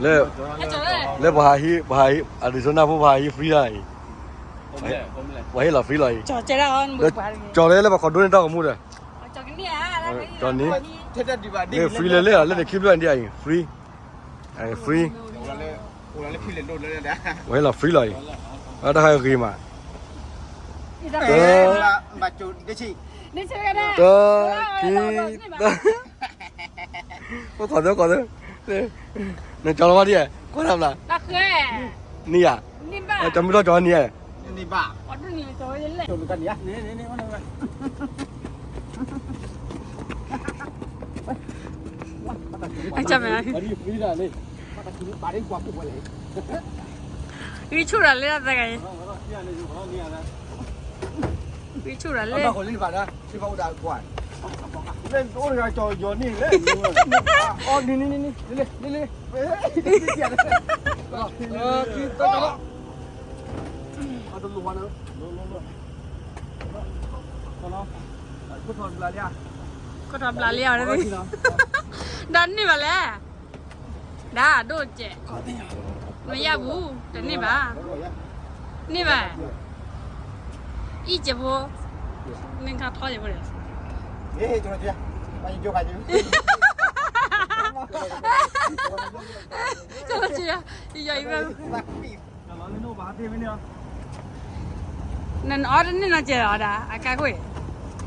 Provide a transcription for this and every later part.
လၢ, လၢပှၤဟးဟံး, ပှၤဟးဟံး, Arizona ဖိပှၤဟးဟံး free လၢအံၤ, ပှၤဟ့ၣ်လီၤ free လီၤအံၤ, ကၠီၤလၢလၢပှၤခိးဒိၣ်န့ၢ်တၢ်ကမူဒီး, ကၠီၤန့ၣ်, လၢ free လၢလၢလၢန့ၣ်ခံဘျီဒ်အံၤ free, free, ပှၤဟ့ၣ်လီၤ free လီၤအံၤ, တၢ်ဟဲဂ့ၤမး, တၢ်, တၢ်, ခံ, တၢ် အိၣ်ခိးသၢ ခိးသၢ, နကၠီၤလီၤဝဲဒ်, ကွၢ်တၢ်ဘျး, နံၣ်ယၤ, ကၠီၤမုၢ်ထီၣ်ကၠီၤနံၣ်ယၤ, အကၢ်မဲာ်, ဂံၢ်ဆူၣ်ရၤလၢတၢ်သးဂၤအံၤ, ဂံၢ်ဆူၣ်ရၤလၢတၢ်သးဂၤအံၤ, ဂံၢ်ဆူၣ်ရၤလၢ လၢအိၣ်တဂၤကၠီၤယီၤန့ၣ်လဲၣ်, အီၤန့ၣ်န့ၣ်န့ၣ်န့ၣ်, လ့လ့လ့လ့, အတလိၣ်ဘၣ်န့ၣ်, ခိၣ်ထီၣ်ဘျးလံဧါ, ခိၣ်ထီၣ်ဘျးလံဧါ, ဒီးန့ၢ်ဘၣ်လဲၣ်, ဒၣ်ဒိၣ်စဲး, မ့ၢ်ယၢ်ပူၤ, တန့ၢ်ဘၣ်, န့ၢ်ဘၣ်, အံၣ်စဲးဖိ, မ့ၢ်ခါထီစဲးဖိဒီး နအီၣ်တန့ၢ်နီတစဲးလီၤဒၣ် အကါခိၣ်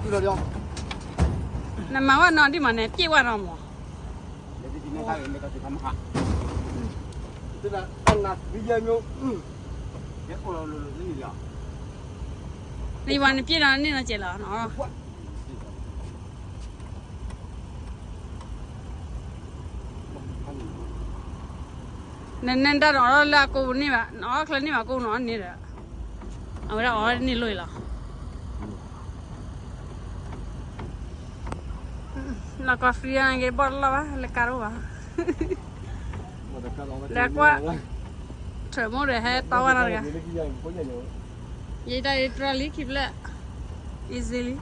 အံၤ, နမၤဝဲနီၤဒ်မးန့ၣ် ပျ့ၢ်ဝဲနီၤမး, နယဝၤနပျ့ၢ်နီၤန့ၢ်နီတစဲးလီၤနီၤ နနၢၤတၢ်နအီၣ်လၢအကိးပူၤန့ၢ်ဘၣ်, နအီၣ်ချၢန့ၢ်ဘၣ်ကိးနီၤန့ၣ်ဒီး, အဝဲဒၣ်အီၣ်န့ၢ်လိၣ်အံၤလီၤ. လီၢ်ကီၢ် free က့ၤဘီၣ်တလီၢ်ဘၣ် လၢကါတအိၣ်ဘၣ်, လၢကွၢ်, ထၢၣ်မိၢ်ဒီးဟဲတီဝဲနီတဂၤ, ယတၢ်အံၤတြီလံခံဖျၢၣ်, easily.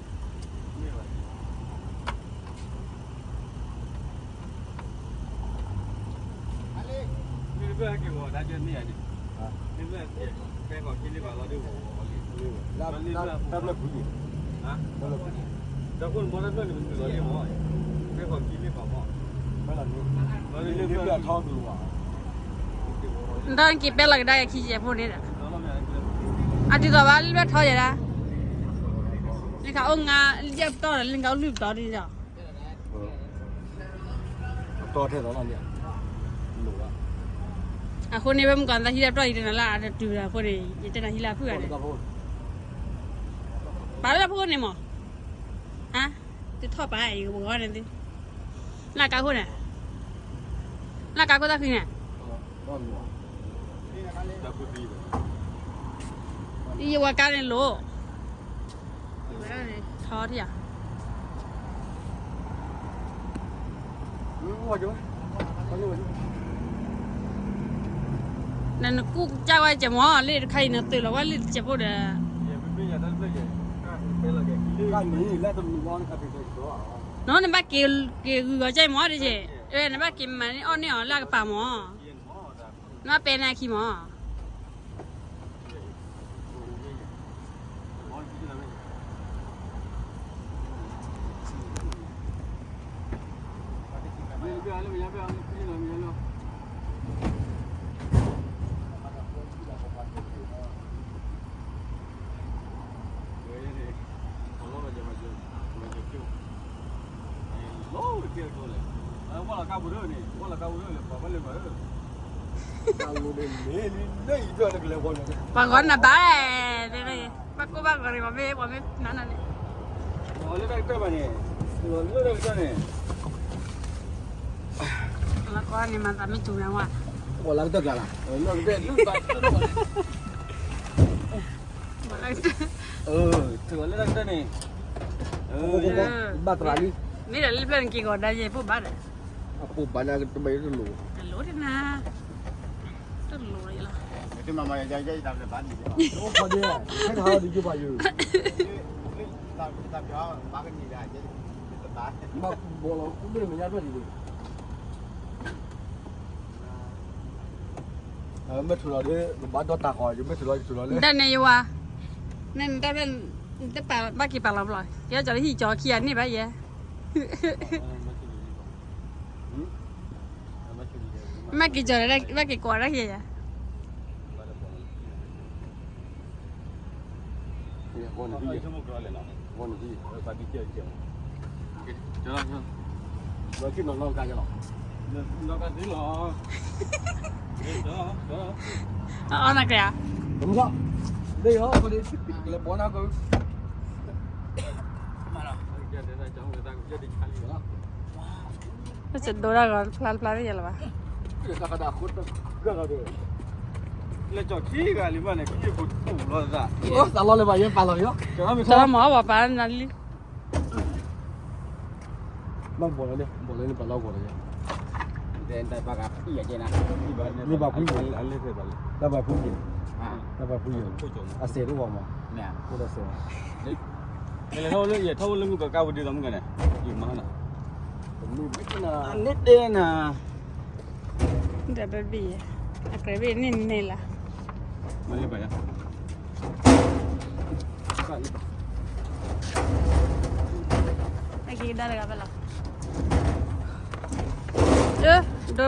နတၢ်က့ၤပဲလီၤကဒါယခံစဲးဖိန့ၣ်ဒီး, အဒ်သိးဘၣ်လၢဘၣ်ထီယဲဒၣ်, လၢခါအိၣ်ငါလၢပတီၢ်ဒီး လၢခါအိၣ်လွံၢ်ပတီၢ်ဒ်ဒီး အဃိန့ၣ် ဝဲမုၣ်ကီၤသးဟံးလၢပတီၢ်အံၤတနၤလၢအတတုၤအဃိန့ၣ် ယတဲနၤဟံးလၢအဖုၣ်ဂၤန့ၣ်, ပာ်လၢဖိန့ၣ်မး, ဟါ, သုထီၣ်ပာ်အံၤကဘီန့ၣ်သ့, လၢကါခိၣ်န့ၣ်, လၢကါခိၣ်တၢ်ဃံန့ၣ်, ယဝၤကါန့ၣ်လိၤ ထီထံၣ်ဧါ, နနကူၣ်ကစၢ်ဝဲစဲးမး လ့ၣ်တခါအံၤနသုးလီၤဝဲလ့ၣ်တစဲးဖိဒီး, နနဘၣ်က့ၤဂုၤဂီၤကၢ်မးတက့ၢ်, နဘၣ်က့ၤမၤန့ၢ်အီၣ်န့ၢ်အီၤလၢအကပၤမး, နဘၣ်ပဲန့ၢ်အခံမး ပှၤဂီၤနဘၣ်, ဘၣ်ကိၢ်ဘၣ်ဂီၤန့ၣ် ပှၤမ့ၢ်, ပှၤမ့ၢ်နၤနၤန့ၣ်, လၢတၢ်ကတၢၢ်ဘၣ်န့ၣ်, လၢတၢ်ကတၢၢ်န့ၣ်, လၢကတၢၢ်ဘၣ်, လၢကတၢၢ်, လၢကတၢၢ်န့ၣ်, ဘၣ်တရၤလံ, မ့ၢ်ဒီးလၢဖျၢၣ်နက့ၤဂီၤဒါယဲၢ်ပိၢ်ဘၣ်ဒီး, အပိၢ်ဘၣ်န့ၣ်တဘၣ်တလိၤ, တလိၤတနၤ, တလိၤလီၤ, အိၣ်ခိးဒ့, ဟဲခါဒ်ယိဘၣ်ယိ, ဘၣ်လီၤ, ဘၣ်လီၤ, ဘၣ်လီၤ, ဘၣ်လီၤ, ဘၣ်လီၤ, ဘၣ်လီၤ, ဘၣ်လီၤ, ဘၣ်လီၤ, မ့ၢ်ထုးလီၤဒီး ကဘၣ်ဒီးတၢ်ဃီ ယမ့ၢ်ထုးလီၤ ယထုးလီၤလၢ တၢ်န့ၣ်ယဝၤ, နတၢ်ဘၣ်က့ၤပာ်လီၤဘျီ, ကဲကၠီလၢဟံၣ်ကၠီခံဂၤန့ၣ်ဘၣ်ယဲ, မ့ၢ်က့ၤကၠီလၢ ဘၣ်က့ၤကိးတၢ်ခံဂၤယဲ. အီၣ်နၤကဲဧါ, ပစဒိတၢ်ဂီၤဖျါတဖျါသ့ၣ်ယဲလၢၤဘၣ်. လဲၤကၠီခံဂၤလံဘၣ်န့ၣ် က့ၢ်ဖိတူၢ်လီၤသး, သးလီၤလၢၤဘၣ် ယဲပာ်လီၤယီၤ, တၢ်မၤအီၣ်ပှၤပာ်နၤလံ, ဘၣ်ဘီၣ်လၢန့ၣ် ဘီၣ်လၢန့ၣ် ပာ်လီၤဂီၤလီၤယဲ, လၢဘၣ်ဖူယံၤ, လၢဘၣ်ဖူယံၤ, အစဲးတအိၣ်ဘၣ်မး, အိၣ်ဒီးစဲး, လဲၤထီၣ်လၢ ယဲထီၣ်လၢမုၢ်ကကါဝံၤဒ်သိးမုၢ်ကန့ၣ်, ယမၤနၤ, န့ၣ်တဲနၤ ဒီးဘဘံၣ်, အကြၢးဘ့ၣ်န့ၣ်န့ၣ်လၢ, မ့ၢ်လၢပှၤယါ, အက့ၤကဒါတဂၤဖဲလီၤ, ဒိ